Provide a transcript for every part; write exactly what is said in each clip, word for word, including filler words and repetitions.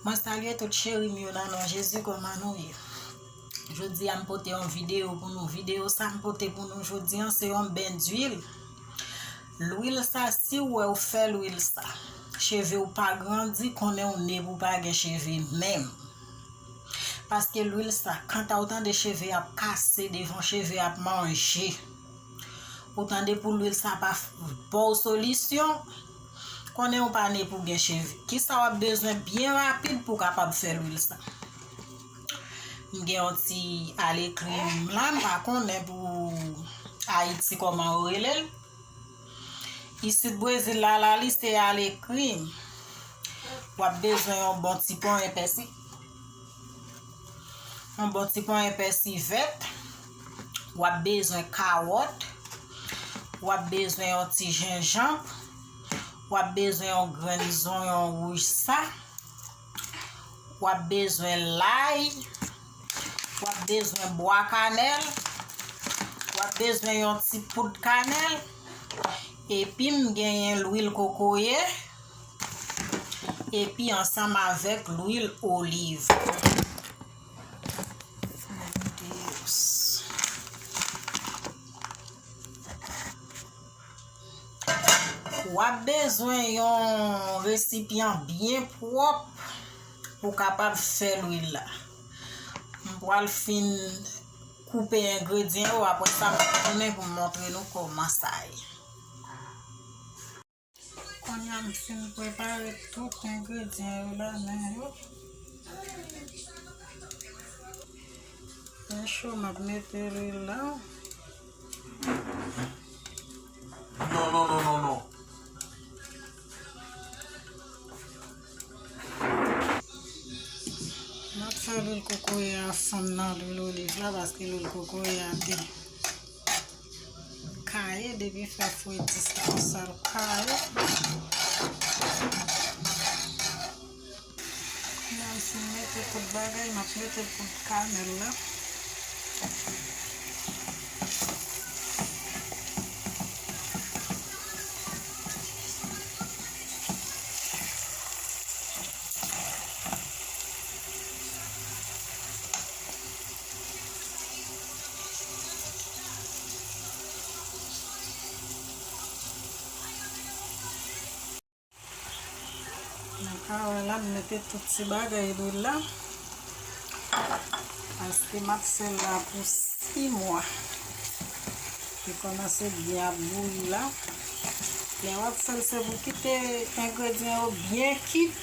Mwen salye tout cheri m yo nan non Jezi, kòman nou ye? Jodi a m pote yon videyo pou nou. Videyo sa m pote pou nou jodi an se yon ben dwil. Lwil sa, si w wè w fè lwil sa, cheve w pa grandi, konnen w ne pou w pa gen cheve menm. Paske lwil sa, kanta w tande cheve ap kase devan, cheve ap manje, ou tande pou lwil sa pa f- ba w solisyon, konnen w pa ne pou gen cheve. Kisa w ap bezwen byen rapid pou w kapab fè lwil sa? M gen yon ti alekrim la, m pa konnen pou Ayiti kòman yo rele l. Isit Brezil la, la li se alekrim. W ap bezwen yon bon ti ponyen pèsi. Yon bon ti ponyen pèsi vèt. W ap bezwen kawòt. W ap bezwen yon ti jenjanm. W ap bezwen yon grenn zonyon wouj sa. W ap bezwen lay. W ap bezwen bwa kanèl. W ap bezwen yon ti poud kanèl. Epi m genyen lwil kokoye. Epi ansanm avèk lwil oliv. W ap bezwen yon resipyan byen pwòp pou w kapab fè lwil la. M pral fin koupe engredyan yo, apre sa m ap tounen pou m montre nou kòman sa ye. Kounye a m fin prepare tout engredyan yo la, men yo. Lè cho, m ap mete lwil la. Non, non, non, non, non. M ap fè lwil kokoye a fonn nan lwil oliv la, paske lwil kokoye a te kaye, depi fè fredi sa konsa l kaye. Kounye a m fin mete tout bagay, m ap mete poud kanèl la. Nan kawè la, m mete tout ti bagay lwil la. Paske m ap fè l la pou sis mwa. Li kòmanse byen ap bouyi la. Lè w ap fè l, se pou kite engredyan yo byen kit.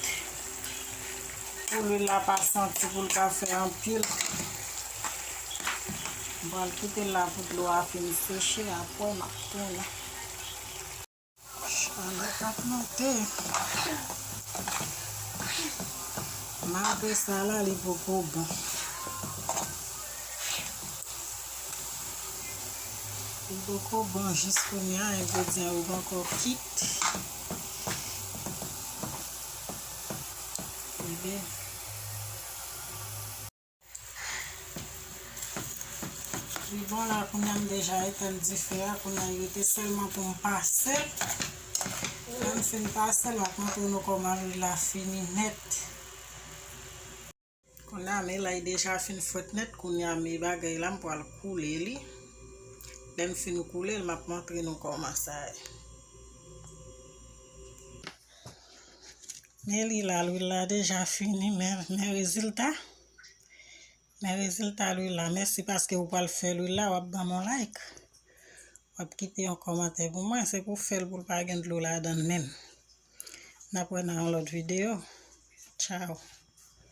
Pou lwil la pa santi, pou l pa fè anpil. M pral kite l la pou dlo a fin seche, apre m ap tounen. Chalè k ap monte. Malgre sa la, li poko bon. Li poko bon jis kounye a, engredyan yo poko kit. Ebyen, li bon la, kounye a m deja etenn dife a, kounye a li rete sèlman pou m pase l. Lè m fin pase l, m ap montre nou kòman lwil la fini nèt. Kounye a, men lay deja fin frèt nèt, kounye a, men bagay la, m pral koule li. Lè m fin koule l, m ap montre nou kòman sa ye. Men li la, lwil la deja fini, men, men rezilta. Men rezilta lwil la. Mèsi paske ou pral fè lwil la, w ap ban m yon like. W ap kite yon kòmantè pou mwen. Se pou fè l pou l pa gen dlo ladan l menm. N ap wè nan yon lòt videyo. Tchaw.